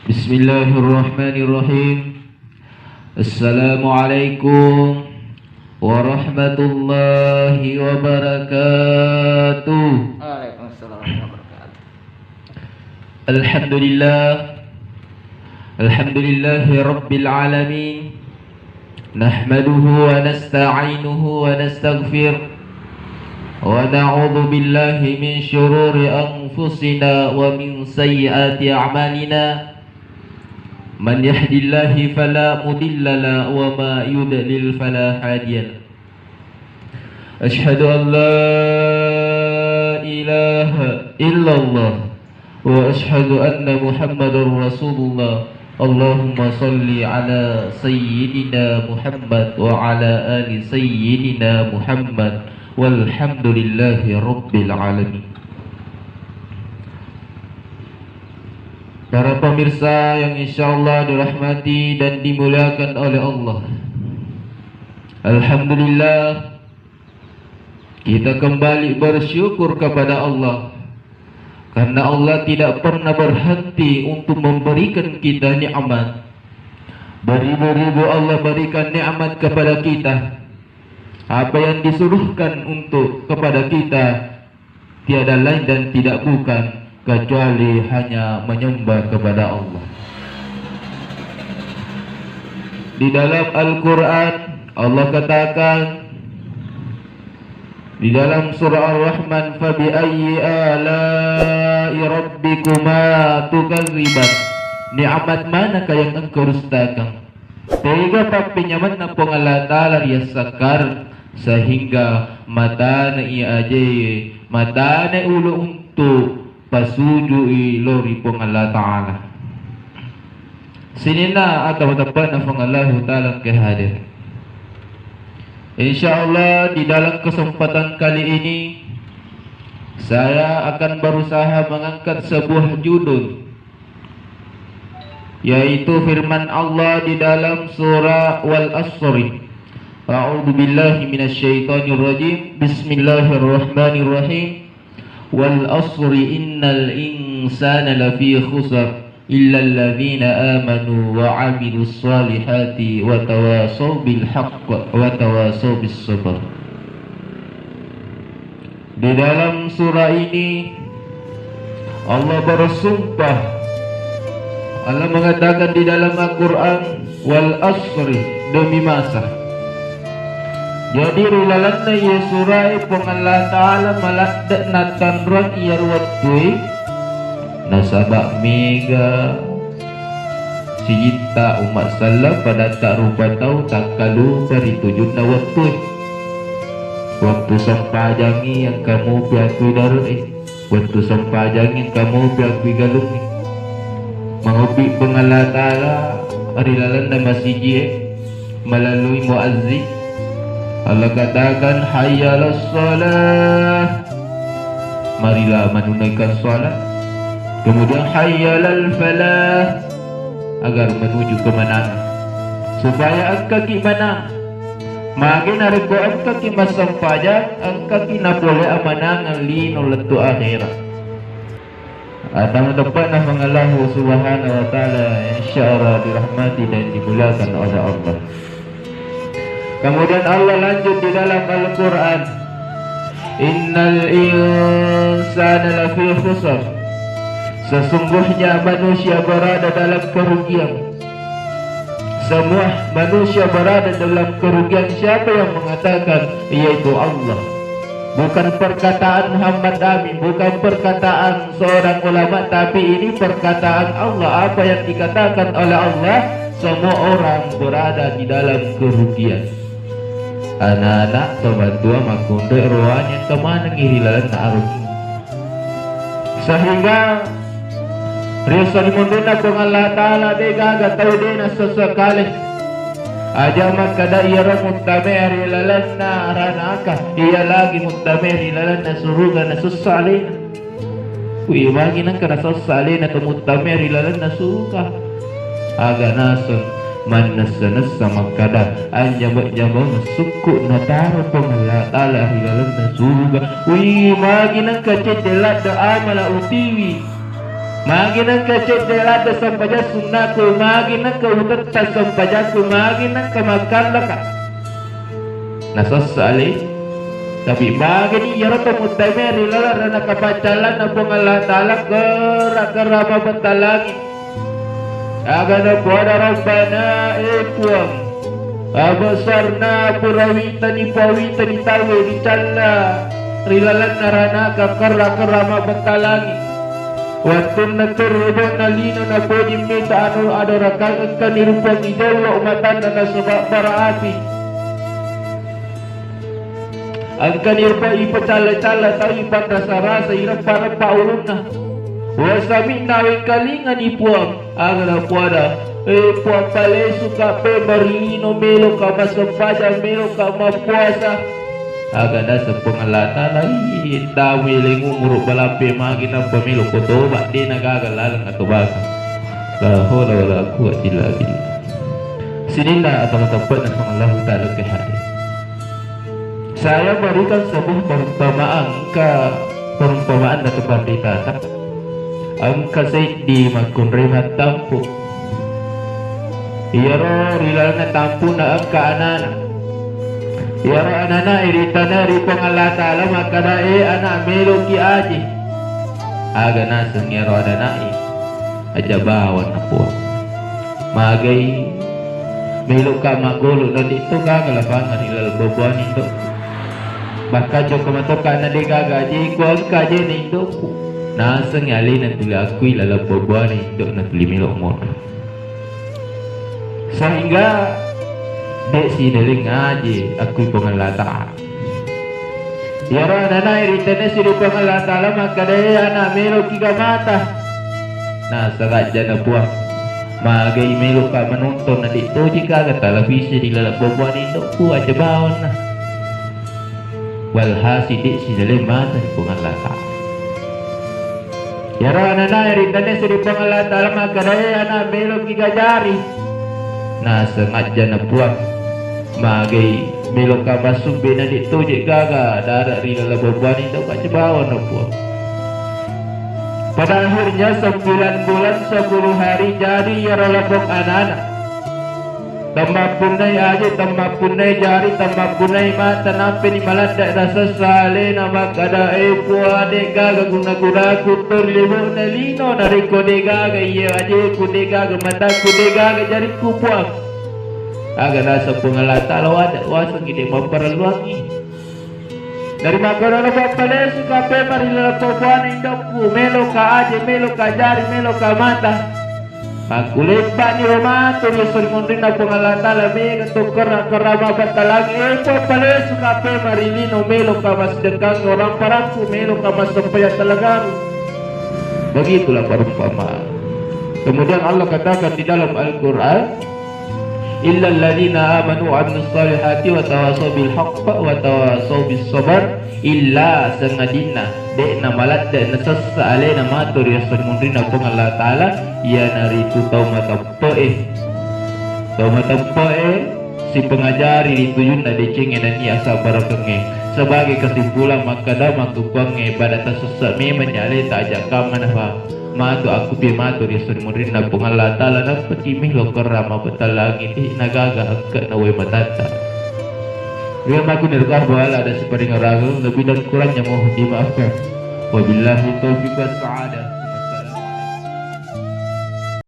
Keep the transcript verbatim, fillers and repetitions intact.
Bismillahirrahmanirrahim. Assalamualaikum warahmatullahi wabarakatuh. Waalaikumsalam warahmatullahi wabarakatuh. Alhamdulillah. Alhamdulillahi rabbil alamin. Nahmaduhu wa nasta'inuhu wa nastaghfir. Wa na'udzu billahi min syururi anfusina wa min sayyiati a'malina. Man yahdillahi fala mudilla la wa ma yudlil fala hadiya la. Asyhadu an la ilaha illallah wa asyhadu anna Muhammadar Rasulullah. Allahumma salli ala sayyidina Muhammad wa ala ali sayyidina Muhammad walhamdulillahi rabbil alamin. Para pemirsa yang insyaallah dirahmati dan dimuliakan oleh Allah. Alhamdulillah, kita kembali bersyukur kepada Allah karena Allah tidak pernah berhenti untuk memberikan kita nikmat. Beribu-ribu Allah berikan nikmat kepada kita. Apa yang disuruhkan untuk kepada kita tiada lain dan tidak bukan kecuali hanya menyembah kepada Allah. Di dalam Al-Quran, Allah katakan di dalam surah Ar-Rahman, "Fabi ayyi ala'i rabbikuma tukadziban?" Nikmat manakah yang engkau dustakan? Tega pappenyamenna Puang Allah Ta'ala ri assakkareng, sehingga matana i aje, matana ulu untuk pasujui lao ri Puang Allah Ta'ala. Sininna ata mateppe'na Puang Allahu Ta'ala engka hadir. Insya Allah, di dalam kesempatan kali ini, saya akan berusaha mengangkat sebuah judul, yaitu firman Allah di dalam surah Wal Asri. A'udzu billahi minasyaitonir rajim. Bismillahirrahmanirrahim. Wal asri innal insana lafi khusr. Illal ladzina amanu wa amilus salihati wa tawasau bil haqq wa tawasau bis sabr. Di dalam surah ini, Allah bersumpah. Allah mengatakan di dalam Al-Quran, "Wal asri," demi masa. Jadi, ri lalenna iye surah e, Puang Allah Ta'ala maladde' natanrang iyaro wettue, nasaba' mega sijitta umma' selleng padatta rupa tau takkalupa ri tujunna wettue. Wettu sempajangngi engka mupi akku idare'e. Wettu sempajangngi engka mupi akku igalungnge. Mangobbi Puang Allah Ta'ala ri lalenna masiji'e melalui muazzin. Allah katakan, "Hayya 'alas shalah." Marilah menunaikan salat. Kemudian, "Hayya 'alal falah." Agar menuju kemenangan. Supaya engkaki menang. Magi narekko engkaki massempajang, engkaki napole amanangan lino lettu akhirat. Atau tepatna Puang Allahu Subhanahu wa Ta'ala, insya Allah dirahmati dan dimuliakan oleh Allah. Kemudian Allah lanjut di dalam Al-Quran, "Innal insana lafi khusr." Sesungguhnya manusia berada dalam kerugian. Semua manusia berada dalam kerugian. Siapa yang mengatakan? Yaitu Allah. Bukan perkataan Muhammad Amin, bukan perkataan seorang ulama, tapi ini perkataan Allah. Apa yang dikatakan oleh Allah, semua orang berada di dalam kerugian. Anak-anak, tomatoa, makkunrai, roane, engka manengngi ri lalenna aruki. Sehingga ri esso ri munrinna Puang Allah Ta'ala de' gaga tau de' nasesso kale. Aja' makkeda iyaro muttama ri lalenna ranaka, iya lagi muttama ri lalenna suruga nasesso alena. Kui magi nengka nasessa alena to muttama ri lalenna suruga. Aga naseng mannessa-nessa makkeda, anjama-jamang sukku' nataro Puang Allah Ta'ala ri lalenna suruga. Kui magi nengka cedde' ladde' amala utiwi. Magi nengka cedde ladde sempajang sunnaku, magi nengka utetta sempajakku, magi nengka makkallaka. Nasessa ale. Tapi magani iyaro to muttaime ri laleng ranaka paccallanna Puang Allah Ta'ala, kera-kera mabetta langi. Aga napoada Rabbana, e Puang, abesarna pura witani pawitani tauwe ricalla ri lalenna ranaka kera-kera mabetta langi. Wettunna terrobonna lino napoji mita anu adorakang engkani rupangi jolo matanna nasaba bara api. Engkani rupa ipacalla-calla tau ipanrasa-rasa ireppa-reppa ulunna. Wasami'na wengkalingani Puang. Aga napoada, e Puang, palesu kape marilino, melo ka massempajang, melo ka mappuasa. Aga naseng Puang Allah Ta'ala, ih, tamu eleng umuru balampe magi nappa melo ko toba, de nagaga laleng atau baka. La haula wala quwwata illa billah. Sininna atau tempat Puang Allah Ta'ala ke hadir. Saya berikan sebuah perumpamaan ke perumpamaan dari pendeta. Engka seddi makkunrai mattampu. Iyaro ri lalenna tampuna engka anana. Iyaro anana iritana ri Puang Allah Ta'ala makkada, e anak, meloki aje. Aga naseng iyaro anana e, aja bawang na Puang. Magai meloka maggolo na ditto gaga lapangeng ri laleng babuana indo. Bahkan jokka matoka na de gaga aje ku engka aje na indoku. Naseng alena tuli akui laleng babuana indo na tuli melo monro. Sehingga de sideleng aje akui Puang Allah Ta'ala. Iyaro anana iritana siri Puang Allah Ta'ala makkada, e anak, meloki ga mata. Naseng ajana Puang, magai meloka menonton na de toji gaga televisi ri laleng babuana indoku, aja bawang na. Walhasil de silaleng mata ri Puang Allah Ta'ala. Iyaro anana iritana siri Puang Allah Ta'ala makkada, e anak, meloki ga jari. Naseng ajana Puang, magai meloka massumbe na de toje gaga dara ri laleng babuana indo, aja bawang na Puang. Pada akhirnya sembilan bulan sepuluh hari jadi iyaro laleng anana. Temmappunnai aje, temmappunnai jari, temmappunnai mata, nappeni maladde nasessa alena makkada, e Puang, de gaga guna-gunaku to ri lebo'na lino narekko de gaga iye ajeku, de gaga mataku, de gaga jarikku Puang. Aga naseng Puang Allah Ta'ala, wada wasengngi de mapparelluangngi. Dari makkono pappalesu kape marilala babuana indokku, meloka aje, meloka jari, meloka mata. Makkuleppa'ni ro matu ri esso ri munrinna Puang Allah Ta'ala, mega to kerra-kerra mabbattalangi, e pappalesu kape marilino, meloka massedekkangi orang parakku, meloka massempajang talagaru. Begitulah perumpamaan. Kemudian Allah katakan di dalam Al-Quran, "Illal ladzina amanu wa amilus solihati wa tawasau bil haqq wa tawasau bis sabar." Illa, sangadinna, de'na maladde nasessa alena matu ri esso ri munrinna Puang Allah Ta'ala, iyanaritu tau matempe'e. Tau matempe'e sipengajari ri tujunna decengnge nennia sabbarakengnge. Sebagai kesimpulan makkeda makkukkuangnge pada tasessa memenni aleta aja kamma nafa matu akkupi matu ri esso ri munrinna Puang Allah Ta'ala, nappaki melo kerra mabbattalangi, de'na gaga engka na wae matatta. Ria makkuniro kah bawala ada siparingerang, lebih dan kurangnya mohon dimaafkan. Wabillahi taufiq was sa'adah.